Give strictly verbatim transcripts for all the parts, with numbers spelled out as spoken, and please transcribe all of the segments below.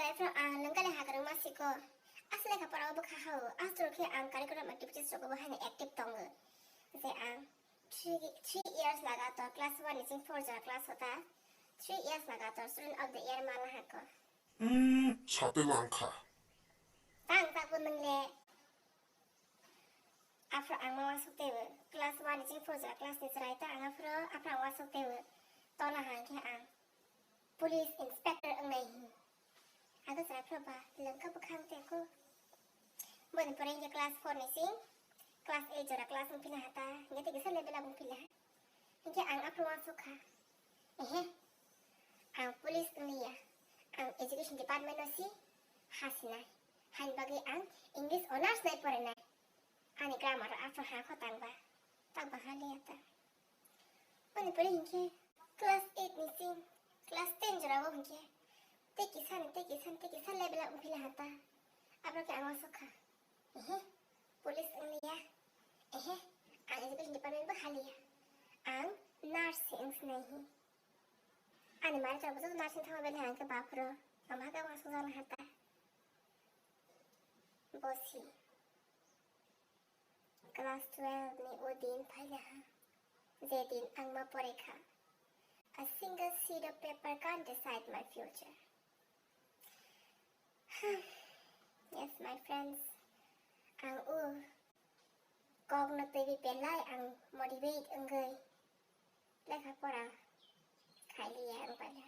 Tei phano ang lengkali hakrwng ma siko. Asle kha pora bwkha hao. Aswk khe ang curriculum activities rogo bo haino active tongo. Je ang three, three years lagator class one ni sing four jora class hota. Three years lagator student of the year ma lahako. Hmm, sate langkha. Tang tak bo nwngle. Aphro ang ma wasuk teibo class one ni sing four jora class ni chwrai ta ang aphro, aphro ang wasuk teibo tola hang khe ang police inspector wngnai hi. Ang khe chwrai phro ba lengkha bwkhang tei ko. Boni pore hinkhe class four ni sing class eight jora class wng phila hata, hinkhe tei kisa level up wng phila. Hinkhe ang aphro wasuk kha. Ehe, ang police wng liya. Ang education department o si hasinai. Hain bagwi ang English honours nai porinai. Ani grammar o aphro ha kho tangba. Tangba ha liya ta. Boni pore hinkhe class eight ni sing class ten jora o hinkhe tei kisa ni, tei kisa ni, tei kisa level up wng phila hata. Aphro khe ang wasuk kha. Ehe, police wng liya. Ehe, ang education department bo ha liya. Ang nurse se wng sinai hi. Ani mari chwrabo joto nursing thangma belai ang khe baphuro. Ang bhakhe ang wasuk jana hata. Bosi. Class twelve ni o din phaila ha. Je din ang ma pore kha. A single sheet of paper can't decide my future. Yes, my friends. Ang o kokno twiwi belai ang motivate wngwi lekha pora khailiya ang bai.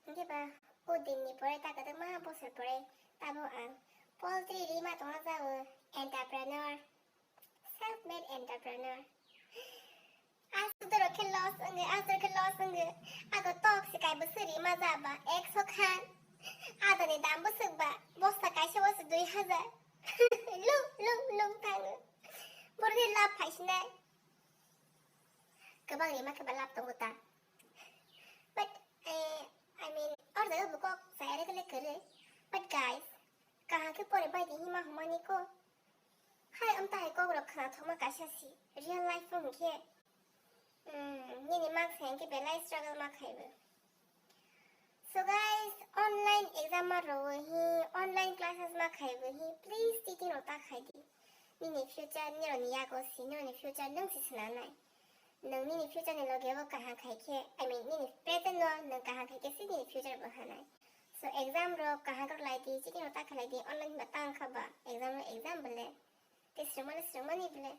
Hinkhe ba o dinni pore ta kwbangma bosor pore tabo ang poultry rima tongna jao entrepreneur, self made entrepreneur. Aswk dorok khe loss wngwi, aswk khe loss wngwi. Ago tok se kaibo se rima jaba ekso khan. Adani dam bo swkba bosta kaisa o se dui hajar. Lung lung lung thango. Borokni lab phaisinai. Kwbang rima khe ba lab tongo ta. But, eh, I mean, or jaga bo kok saya re kele kere. But guys, kaham khe pore bai di hima humani ko. Hai, amta hai kok rok khna thoma kaisa si. Real life o hwnkhe, mm, nini marks hai khe belai struggle ma khaibo. So guys, online exam ma rwo hi, online classes ma khaibo hi, please titi no ta khai di. Nini future nironi yago si, nironi future nwng si swnamnai. Nwng nini future ni loge bo kaham khai khe, I mean, nini present no nwng kaham khai khe si nini future bo hanai. So exam rok kaham rok lai di, chikino ta khalai di, online ba tang kha ba, exam no exam bole. Te srwngmani srwngmani bole.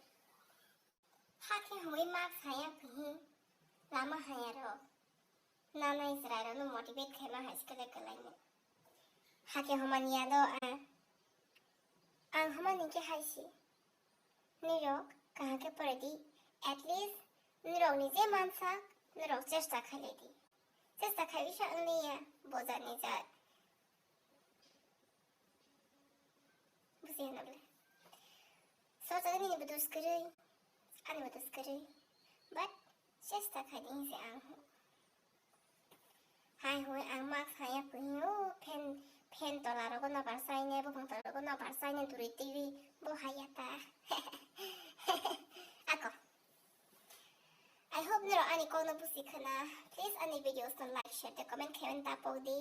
Hakhe hwnwi marks haya phi hi, lama haya rok. Nanai chwrairokno motivate khaima hai se kele kelaino. Hakhe hwnmani ya do a. Ang hwnmani khe hai se. Nirok kaham khe pore di. At least nirokni je mansak, nirok chesta khailai di. Chesta khaiwi sa wngli ya, bojarni jat. Bujiya na bole. Sochalo nini bo dos kwrwi, ani bo dos kwrwi. But chesta khai di hinse ang. Hai hoi ang marks haya phi o fan, fan tola rogo no barsaine, bopang tola rogo no barsaine duri twi bo haya ta. Ako. I hope nirok ani kokno busi khna. Please ani videos no like, share tei comment khaimani ta pok di.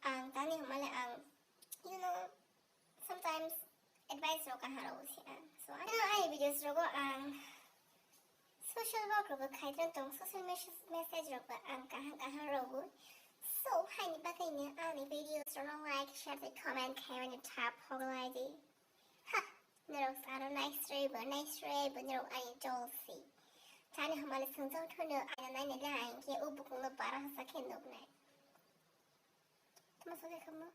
Ang tani hwnmale ang, you know, sometimes advice rok kaham rw si ang. So, ano ai videos rogo ang social work rok khai tong, social mes-, message rok ang kaham kaham rw. So, haini bagwi ni ani videos rok like, share tei comment khaimani ta pok lai di. Ha, nirok saro nice rw bo, nice rw bo nirok ai jol si. Tani hwnmale swngjak thono aina naina le ang khe o bukung no bara hasa khe nuk nai. Tama sokhe khamu.